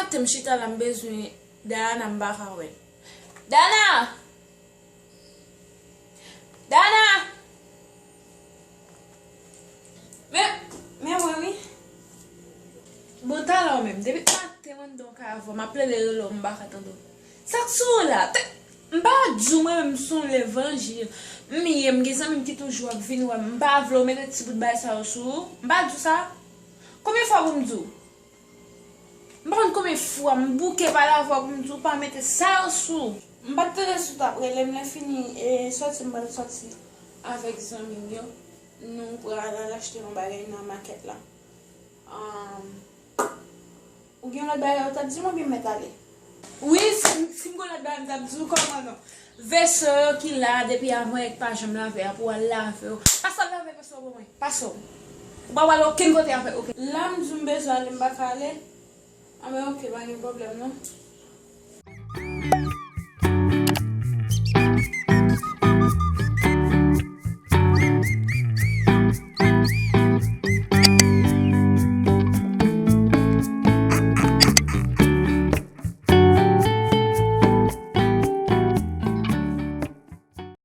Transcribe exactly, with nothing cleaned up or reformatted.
Maten m chita la, m bezwen Dayana, m pa ka wè l. Dayana! Dayana! Men, men mwen wi. Bon, talè w menm. Depi maten mwen anndan kay avè w, m ap rele rele w, m pa ka tande w. Sa k sou ou la? M pa di w mwen menm m se yon levanjil. M ye, m gen zanmi m ki toujou ap vin wè m. M pa vle w mete ti bout bagay sa yo sou ou. M pa di w sa? Konbyen fwa pou m di w? M pa konn konbyen fwa m bouke pale avè w pou m di w pa mete sa yo sou ou. M pa t tande si w t ap rele m, lè fini, e, sòti m pral sòti avèk zanmi m yo. Nou pral al achte yon bagay nan makèt la. Ahn, ou gen lòt bagay ou t ap di m oubyen m mèt ale? Wi, si, si m gen lòt bagay m t ap di w, kòman non? Veso yo ki la depi avan yè k pa janm lave a pou w al lave yo. Pase al lave veso yo pou mwen. Pase w. Ou pa pral okenn kote avè okenn. La m di w m bezwen ale, m pa ka ale. Anben oke, pa gen pwoblèm non.